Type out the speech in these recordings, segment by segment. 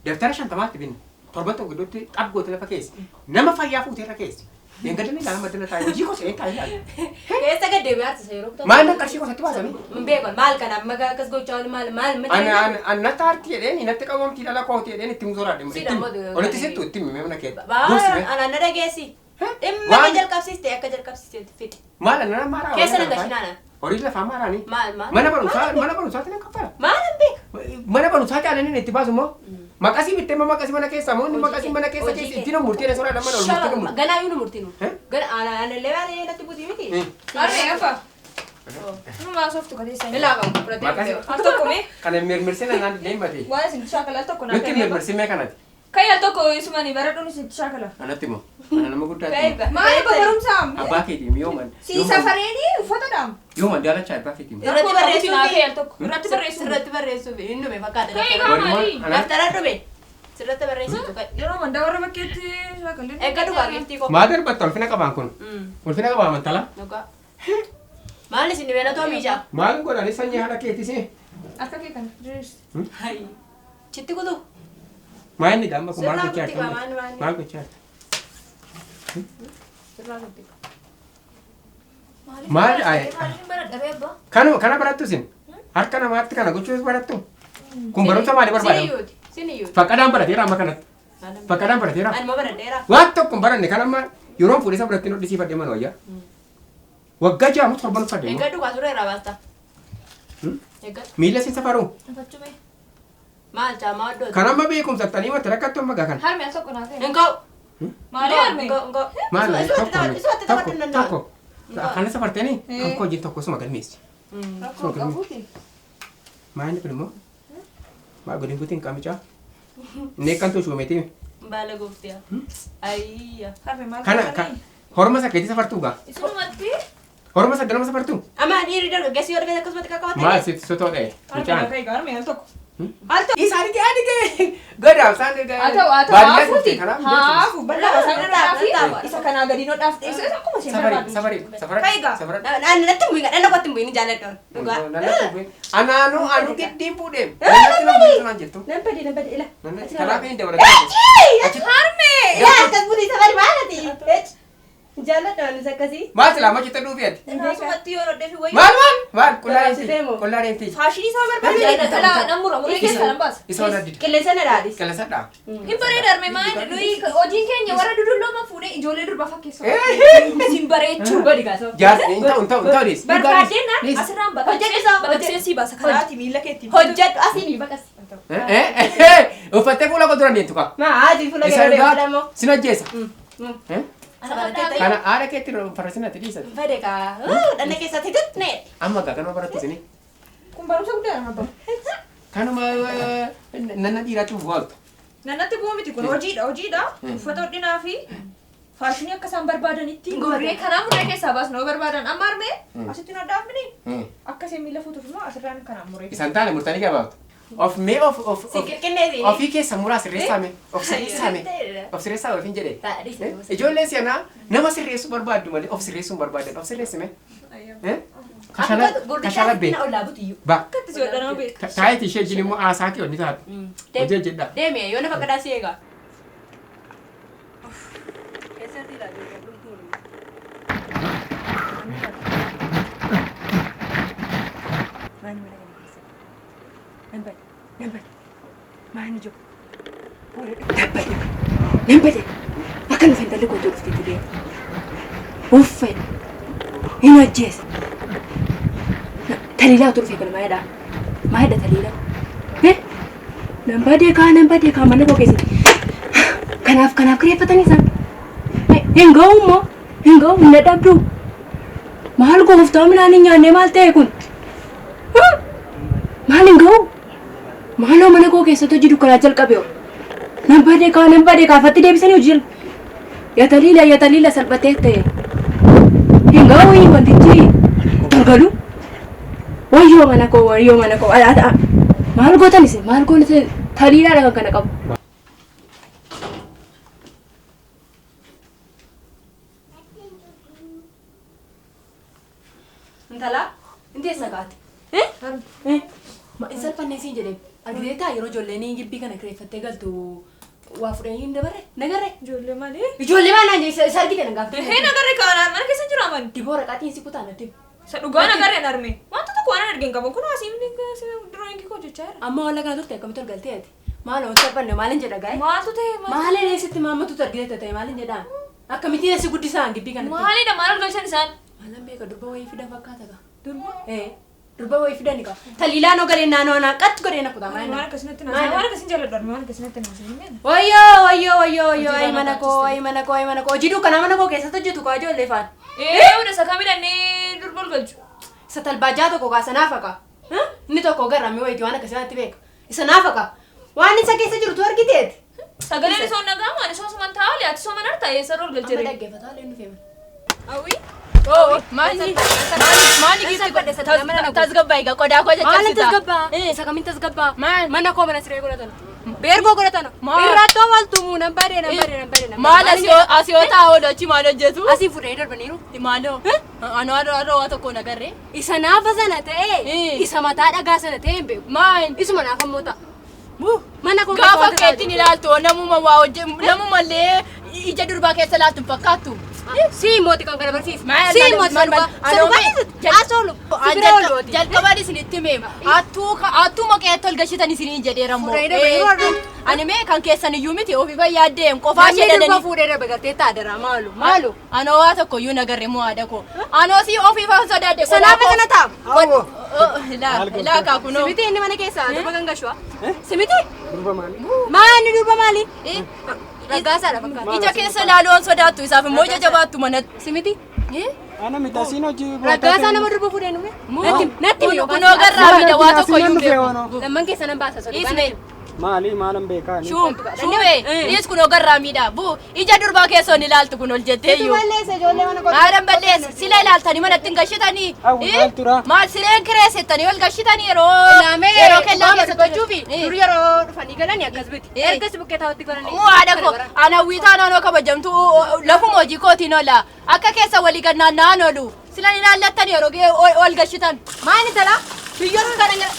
Dabtara 50tti binna. Torban tokko gidduutti xab goote lafa keessa. Nama fayyaa fuutee irra keessa. Deengadani ilaala maddana taa'ee hojii koo seen taa'ee ilaala. Keessa gad deebi'ee artisa yeroo tokko. Maal nan qarshii kosatti baasanii? Hin beekan maal kana amma akkas gochaa oolu maal maal Ana ana ana natti aarti jedheen natti qabamtii dhala kooti jedheen itti musoraadhe. Sidha immoo Olitti sittu itti himi mana keetti. Baay'ee ana na dhageessi. Dhimma Waan- kee jalqabsiiste akka jalqabsiisteetti fixi. Maal ana nama maaraa? Keessa nan gashinaana. Horii lafaa maaraani? Maal maal? Mana barumsaa mana barumsaatti nan kaffala. Maal hin beeka? Mana barumsaa caalanii itti baasu immoo maqasii bittee immoo maqasii mana keessaa moo inni maqasii mana keessa Hojii keessa kee. ittiin murtee soraa mana ol murtee murtee. Ganaa iyyuu nu murtinu. Eh? Gana ana ana illee baay'ee natti butii miti. Harmee afa. Numa sooftu kateessa. Ilaa kan fudhatee Maqasii- dhufee. Al tokko mee Kana mirmirsee naan deemate. waan isin shaakala al tokko naa Nutti kennee. mirmirsee mee kanati? Kai al tokko isumanii baradhuun isin shaakala. Anatti immoo ana nama guddaatti. Maali barumsaa? Abbaa keetii yooman. Si safareeni uffatadhaam. Yooman daalachaa abbaa keetii. Irratti barreessuu naa fi- kee al tokko. Irratti barreessuu. Sirratti barreessuuf hin dhume fakkaata. Kai Daftara. maali? Daftara dhume. Sirratti barreessitu kai. Yeroo mandaa warra bakkeetti shaakallee. Eegga dhugaa giftii koo. Maa darbatta ulfina qabaan kun? Ulfina qabaa amantala? Dhugaa. Maal isin dhibee natoo miijaa? Maal godhani sanyii haala keetis? Harka kee kana. Diriirsi. Chitti kutu. Maa inni gaamba kun maal Sirraa gochaa gutti jirta? gaa maal maal? Maal gochaa jirta? Sirraa gutti. Maal ay- Maaliif baradhabee abbaa? Kanuma kana barattu isin? Harka namaatti kana gochuus barattu? Kun barumsa maalii barbaadamu? Siniyyuuti. Siniyyuuti. Faqqadaan barateera amma kanatti. Faqqadaan barateera. Anuma baradheera. Waan tokko hin baranne kan amma yeroon fuudhee isa biratti hodhisiifadhe mana wayyaa. Waggaa jaamu torban uffadhe immoo. Eegga dhugaa suree irraa baasta. Eegga. Miila si safaruu. Uffachume. Maal caamaa oddoo. Kan amma beekumsa attanii mata rakkattu amma gaa kana. Harmee al tokko naa kee. Hin ka'u. Maali harmee? Maal tokko Isuwatti tokko taphadhu hin danda'u. tokko. Kana safartanii kan koo wajjin tokko suma galmeessi. Rakkoo qabuuti. Maal inni kun immoo? Maal godin guutiin qaamichaa? Inni akkantu shuumetii. Baala gooftiyaa. Ayiyya. Harmee maal Kana gootanii? horma sakkeetii safartuu gaa? Isinumatti. Horma saddanama safartuu? Amma dhiirri dargaggeessi yoo dhufee akkasumatti qaqqabate. Maal sitti sotoo dha'e? Harmee naa Mucaan. kee harmee al tokko. Al tokko. Isaanitti yaadi ga'e. Godhaaf isaan Haa ta'u haa ta'u baadiyyaa haafuuti. dhufte kanaaf Haafu bal'aa isaan Bal'aa, irraa bal'aa. fi isa kanaa gadi nodhaaf dhiyeessu isa akkuma isheen Safari barbaaddu. safari safara Kai gaa. safara. Naan natti hin bu'in dhana kootti hin bu'in jaalladhoon. Dhugaa. Anaanuu anu giddiin fuudheem. Nannatti nama buutu naan jettu. Nan bade nan bade ila. Kanaaf hin dabalatu. Harmee! Ila akkas butii safari maalati? Jaalladhoon isa akkasii. Maal silaa ma jette dhuufi ati? Akkasumatti yoo hodhee fi wayii. Maal maal maal qullaa Garaasitee reemti moo? qullaa reemti. Faashinii isaa barbaadu. Kalaa nan mura muree keessa nan baasa. Isa wal addida. Qilleensa na dhaadis. Qilleensa dhaa. Hin bareeda harmee maal nuyi hojiin keenya warra dudullooma fuudhee ijoollee durbaa fakkeessu. Sin bareechuu. Godhi gaasoo. Jaarsi hin ta'u hin ta'u hin ta'u dhiis. Barbaadeen Dhiis. asirraan Hojjedhu isaa, baqaqsee sii baasa kanaati miila keetti. Hojjedhu asiin baqas. Uffattee fuula koo dura deemtu kaa. Maa haati fuula Isa kee dhugaa godhee sin ajjeesa. Safartee Kana haadha keetti farasina ati dhiisati. Fede kaa. Dhanna keessatti tutne. Amma gaa kanuma barattu isinii. Kun barumsa guddaadha abbaa. Kanuma nanna dhiiraatti bu'aaltu. Nannatti bu'u miti kun hojiidha hojiidha. Uffata hodhinaa fi faashinii akka isaan barbaadanitti murree kanaa murree keessaa baasnu yoo barbaadan amma harmee asitti nu addaafmini akka isheen miila fuutuuf immoo asirraan kanaan muree. Isaan taane murtanii gabaabtu. Of mee of of Si of qirqinneesi. ofii keessa muraa sirreessaame of sirreessaame of sirreessaa ofiin jedhe. Ijoolleen si'anaa nama sirreessuu barbaaddu malee of sirreessuu hin barbaadan of sirreessime. Kashala bee. Ollaa butiyyuu. Ba. Akkatti si hodhanama beeka. Taayitii ishee jin immoo haasaa kee onni taatu. Hojii hojjedha. Deemi yoo na fakkadhaa si eegaa. Nan bade akka nuuf intalli kootu dhufteetti deema. Uffee hin ajjeesa. Taliilaa utuu dhufee kana maayidhaa? Maayidha taliilaa? Nan badee kaa nan badee kaa mana koo keessatti. Kanaaf kanaaf kireeffatanii isaan. Hin ga'u immoo hin ga'u hin dadhabdu. Maal gooftaa midhaan hin nyaanne maal ta'e kun? Maal hin ga'u? Maaloo mana koo keessatti hojii dukkanaa jalqabe hoo? Nan badee kaa nan badee kaafatti deebisanii hojii jalqabe. Yataliila yataliila salphatee ta'e. Hin ga'u wantichi tolgalu. Wayyoo mana koo wayyoo mana koo maal gootan isin maal gootan taliilaadha kan kana qabu. Intala, inti eessa kaate? Ma in salphannee siin jedhee Argiteettaa yeroo ijoolleen gibbii kana kireeffattee galtu waa fudhanii hin dabarre nagarre. Ijoollee malee? Ijoollee maal naan jedhe isa argite na gaafa. Hee nagarre kaanaa mana keessa hin jiru amani. Diboo waraqaatiin si kutaa natti. Isa dhugaa nagarre narme. Wanta tokko waan argeen qabu kun asiin dirooyingii koo hojjechaa jira. Amma walla kana turte akkamitti ol galtee ati? Maal wanti salphanne maalin jedha gaa'e? Maaltu ta'e maal? Maalin eessatti maammatutu argite ta'e maalin jedhaa? Akkamittiin si guddisaan gibbii kanatti? Maalidha maal ol galchan isaan? Maalan beeka durba wayii fidan fakkaata gaa. Durba? Ee durba wayii fidan gaa. Taliilaa noo galee naannoo anaa qatti godhee na kutaa Waan maal? akkasumatti naasee waan akkasin jaalladhu arme waan akkasinatti naasee. Wayyoo wayyoo wayyoo wayyoo ayi mana koo ayi mana koo ayi mana koo hojii dukkanaa mana koo keessatti hojjetu kaa ijoollee faan. Ee hunda isa kamidhannee durba ol galchu. Isa talbaajaa tokko kaa sanaaf haqa. Inni tokko garraamii wayitii waan akkasii natti beeka. Isa naaf haqa. Waan isa keessa jirtu argiteeti. Sagaleen isoo nagaamu ani isoo suman taa'aa ati isoo mana harta eessa ol galchire? Amma dhaggeeffataa illee nu feeman. Hawwi. Maali maali giifti tasgabbaa egaa qodaa koo Maal caccabsita. tasgabbaa? Isa kamiin tasgabbaa? Mana koo mana siree godhatana. Beergoo godhatana. Irrattoo wal tumuu nan badee nan badee nan badee. Maal asii yoo taa'u achi maal hojjetu? Asii fuudhanii darbaniiru. Maaloo? Anoo adoo waa tokko nagarree. Isa naafa sana ta'ee isa mataa dhagaa sana ta'ee hin beeku. Maal? Isuma naafa immoo ta'a. Mana koo Gaafa keetiin ilaaltu namuma waa hojje namumallee ija durbaa keessa ilaaltu hin fakkaattu. Si mooti kan kana barsiisa. Maal Si mooti maal san maal dhugaa. As oolu. Si bira oolu. Jalqabaan isinitti himeema. Hattuu maqeetti ol gashitan isiniin jedheera immoo. Fuudhanii darbe yeroo argamu. Ani mee kan keessan iyyuu miti ofii fayyaaddeen qofaa ishee Namni durba dadanii. fuudhee darbe gartee taadara maalu maalu. Anoo waa tokko iyyuu nagarre moo haadha koo. Anoo si ofii faan sodaadhe. Sanaafa sana ta'a. Awwo. Ilaa kaakunoo. Simiti inni mana keessaa durba gangashuwa. Simiti Durba maali? maali durba maali? Raggaasaadha fakkaata. Ija keessa ilaaluun sodaattu isaaf immoo ija jabaattu manatti. Simiti Ana miti asiin hojii raggaasaa nama durba fuudhee nufe. Natti himi Kunoo garraa fida waa tokko iyyuu beeku. Lamman keessa nan baasa sodaa. Ismeel. Maali maalan beekaa? Shumee dhiis kunoo garraa miidhaa buu ija durbaa keessoon ilaaltu kun ol jettee iyyuu. Balleessa ijoollee mana koo. Haadhan balleessa sila ilaaltanii manatti hin gashitanii. Hawwi, maal tura? Maal sireen kireessettanii ol gashitanii yeroo yeroo kellaa keessa gochuufi dur yeroo dhufanii galanii akkas biti. Erga si bukkee taa'utti godhanii. Muu haadha koo ana hawwiitaa naannoo kabajamtu lafuma hojii kootiin oola akka keessa walii gannaan naan oolu sila ilaallattanii yeroo ol gashitan. Maali tala? Biyyoon kana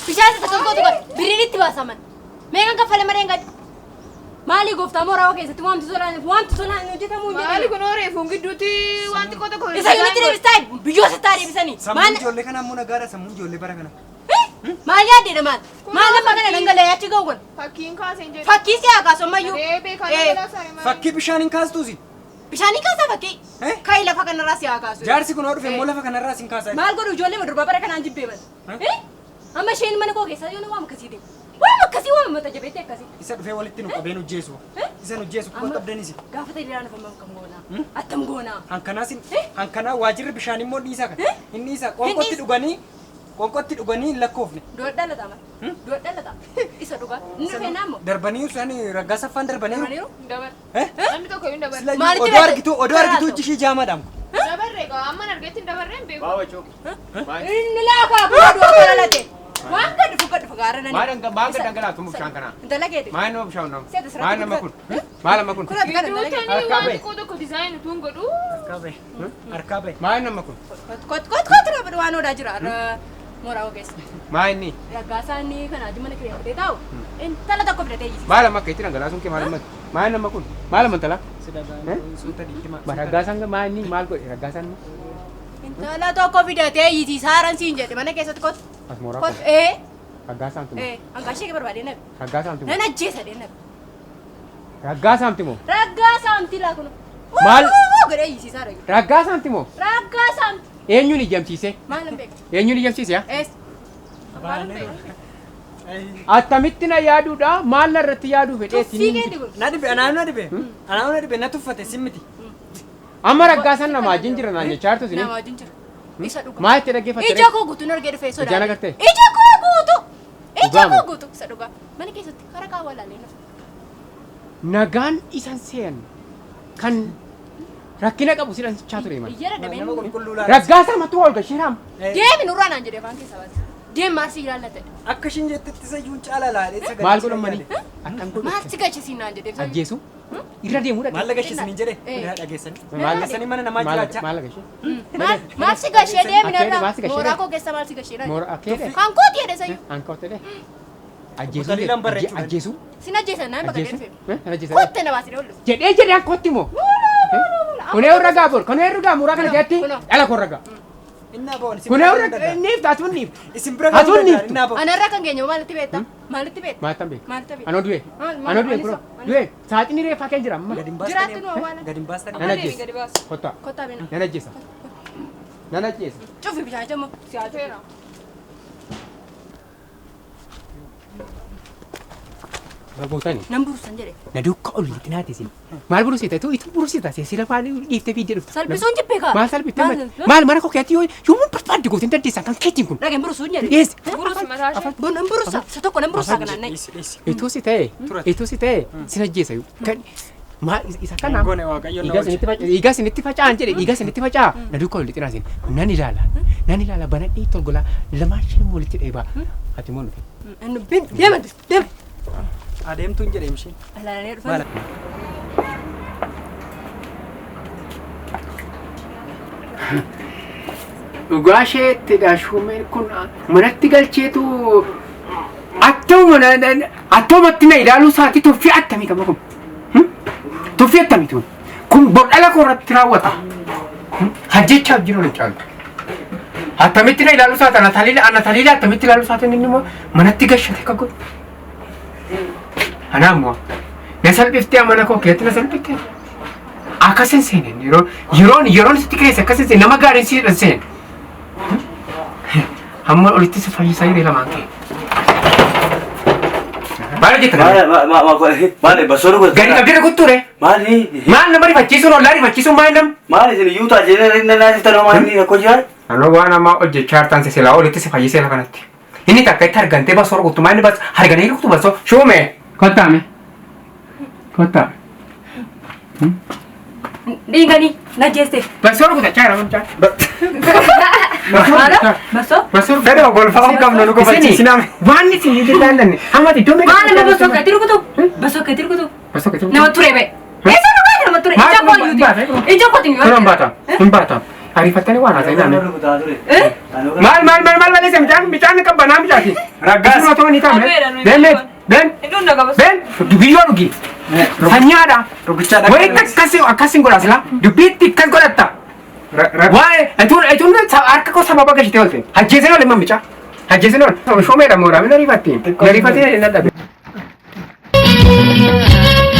bishaan isa tokko tokko birriin itti baasaman. Meeqan kaffale malee hin gadi. Maali gooftaa mooraa keessatti waamti tolaan waamti tolaan hojjetamuu hin Maali jedhamu. kun reefuun gidduutti waan xiqqoo tokko. Isa yunitti deebistaa biyyoo sittaa deebisanii. Sammuun ijoollee kanaa immoo nagaadha sammuun ijoollee bara kana. Maal yaaddeedha maal? Maal lafa kana dhangala'ee achi ga'u kun? Fakkiin kaaseen jedhu. Fakkii si haa kaasu ammayyuu. Ree beekaa dhangalaasaa maali? Fakkii bishaan hin kaastuusi. Bishaanii kaasaa fakkii. Ka'i lafa kanarraa si haa kaasu. Jaarsi kun yoo dhufe immoo lafa kanarraa sin kaasaa. Maal godhu ijoollee durbaa bara kanaan jibbee bala. Amma isheen mana koo keessaa yoo waam akkasii deemu. Waam akkasii waam mata jabeetti akkasii. Isa dhufee walitti nu qabee nu jeesu. Isa nu jeesu kuma qabdanis. Gaafa ta'e dhiiraan afaan kam goonaa? Attam goonaa? Hankanaa sin hankanaa waajirri bishaan immoo dhiisaa kan. Inni dhiisaa qoonqotti dhuganii qoonqotti dhuganii hin lakkoofne. Du'a dhalataa mala. Du'a dhalataa. Isa dhugaa. Inni dhufee naammoo. Darbanii isaan raggaa saffaan darbaniiru. Darbaniiru? Namni tokko hin dabarre. Maalitti Odoo argitu odoo argitu ijji ishii jaamaadhaam. Dabarre gaa amma argeetti hin dabarre hin beeku. Inni laakaa bu'aa du'a dhalate. Waan gad dhufu gad dhufu gaara nani. Maal gad dhangalaatu bishaan kanaa? Intala keeti. Maal nama bishaan nama? Seeta sirratti Maal nama kun? Maal nama kun? Kun ati kana intala keeti. Gidduutti waan xiqqoo tokko diizaayinii utuu hin godhu. Harkaa bahe. Harkaa bahe. Maal nama kun? Kot kot kot raba waan odaa jira mooraa ogeessa. Maal inni? Raggaasaa inni kana adii mana kireeffatee taa'u intala tokko fidatee jira. Maal amma akka itti dhangalaasuun kee maal amma? Maal nama kun? Maal amma intala? Raggaasaan maal inni maal godhe raggaasaan? Intala tokko fidatee jiti saaraan siin jedhe mana keessatti kot. As mooraa Kot kun. ee Raggaasaan timo. ee hanqaa ishee barbaadee nabi. Raggaasaan timo. Nan ajjeesa dee nabi. Raggaasaan timo. Raggaasaan tilaa kun. Maal? Godhee jisiisaa ragga. Raggaasaan timo. Raggaasaan. Eenyuun ijjamsiise? Maal hin beeku? Eenyuun ijjamsiise yaa? Ees. Attamitti na yaaduudha maal na irratti yaaduu fedhee Tuffii keeti kun. Na dhibe anaan na dhibe. Anaan na dhibe na tuffate sin miti. Amma raggaasaan nama wajjin jira naan jechaa jirtu Nama isin. wajjin jira. Isa dhugaa. Maal itti dhaggeeffatte? Ija koo guutuun argee dhufee sodaadhe. Ijaan agartee? Ija koo guutuu. Ija Dhugaama. koo guutuu isa dhugaa. Mana keessatti karaa qaawwa laalee nafu. Nagaan isan seen kan rakkina qabu si dhanchaa ture mana. Iyya dadhabeen. Nama qulqulluu laala. Raggaasaa mattuu ol gasheeraam. Deemi nurraa naan jedhe afaan keessaa baase. Deemi maal si ilaallate? Akka ishiin jettetti isa iyyuu caala laalee sagalee. Maal godhan manii? Akkam godhu? Maal si gashisiin naan jedhe. Ajjeesu? Irra deemuu dhaqe. Maal lagashiisanii jedhe? Dhageessanii. Dhageessanii mana namaa jiraachaa. Maal lagashee? Maal si gashee deemi Akka jedhe, narraa? maal si gashee Mooraa deemi? koo keessa maal si gashee naan Moora akka jedhe? jedhe. Kan kooti jedhe sayyuu. Anka hotte Ajjeesuu Taliilaan barreechuu ajjeesuu Sin ajjeesan naan bakka ajjeesuu deemfe. Kan ajjeesan. Kotte na baasine oolu. Jedhee jedhee kootti moo? Kunee warra gaafur kunee warra gaamuraa kana keessatti Kunoo. dhala koo ragaa. Innaa ba'oon isin Kunee bira warra ga'uu danda'a. niifta atuun niifta. Isin bira Atuun ga'uu danda'a. niiftu. Innaa ba'oon. Anarra kan geenye maalitti beekta? Maalitti beekta? Maal tan beeku? Maalitti beekta? Anoo du'e. Maal- maal- Anoo du'e anis kunoo. anis. Du'e saaxinii reeffaa kee jira amma. Gadi hin Jiraattu baastanii. nu awwaala. Gadi hin baastanii. Nan Deemi ajjeesa. gadi baasi. Kottaa. Kottaa bina. Nan ajjeesa. Nan ajjeesa. Cufi bishaan jamma. Siyaafeera. Barbootani. Nan burusan jedhe. Na duukaa ol lixinaati isin. Maal burusiita? Ituu ituu burusiita. Seesila maal dhiiftee fiiddee dhufta. Salphisuun jibbee kaa. Maal salphifte? Maal- Maal mana koo keetti yoo yoomuu barbaadde gooteen dandeessan kan keetiin kun. Dhageen burusuun jedhe. Dhiyeessi. Burus mataa ishee. Bun nan burusa. Isa tokko nan burusa kanaan nayi. Dhiisi dhiisi. Ituu si ta'e Turate. ituu si ta'e sin ajjeesa yoo. Kan maal isa kana. Goone Waaqayyoon na Dhiigaa oolche. isinitti faca'a dhiigaa isinitti faca'an jedhe dhiigaa isinitti faca'a na duukaa ol lixinaa isin nan ilaala nan ilaala banadhee tolgolaa lamaan isheen immoo walitti dheebaa ati immoo nuti. Bin deema deema. Adeemtuun jedhe isheen. Alaalanii dhufan. Maal? Dhugaa isheettidha shumeen kun manatti galcheetu attuma attumatti na ilaaluu isaati tuffii attamii qaba kun. Tuffii attamii kun. Kun bordhala koo irratti raawwata. Hajjechaaf jiru na caalu. Attamitti na ilaaluu isaati ana taliila ana taliila attamitti ilaaluu isaati inni immoo manatti gashate akka godhu. Anaa immoo na salphiftee mana koo keessatti na salphiftee. Akkas hin seenen yeroo yeroon yeroon sitti keessa akkas hin seenen nama gaariin si hin seenen. Hamma olitti si fayyisaa jiree lamaan kee. Maal hojjetta kana? Maali maali basoo dhugu. Gadi qabdee kuttuure. Maali Maal nama rifachiisuun ollaa rifachiisuun maal nam? maali isin iyyuu taajee naasiftan maali inni rakkoo jira? Anoo waan ammaa hojjechaa jirtan silaa olitti si fayyisee lafa kanatti. Inni takka itti argantee basoo rukuttu maal inni bas arganii rukuttu basoo shuume. Kottaame. Kottaa. Dhiiganii na jeeste. Basoo rukutachaa jira mamcaa. Maala? Basoo? Basoo rukutachaa. Fedha golfaa hin qabnu nu kofachiisiname. Waan isin hin ilaallanne hamma iddoo meeqa? Maala na basoo akkatti rukutu? Basoo akkatti rukutu? Basoo akkatti rukutu. Nama ture bee. Eessa dhugaati nama ture? Ija koo iyyuuti. Ija kooti Kun hin baata. Hin baata. Ariifattanii waan haasa'in naannoo. Maal maal maal maal balleessa midhaan midhaan qabbanaa mijaati. Raggaas. Suuraa ta'uu ni taa'ame. Abeera nuyi Deemee deem Inni na qabas. deem biyyoo dhugi. Sanyaadha. Rukichaadha. Wayitti akkasii akkasiin godhaa silaa dubbiitti akkas godhatta. Waa'ee ituun ituun harka koo sababa gashitee oolte. Hajjeeseen oole mammica. Hajjeeseen oole. Shoomeedha mooraa mina riifatti. Na riifatee na dhabe. Thank you.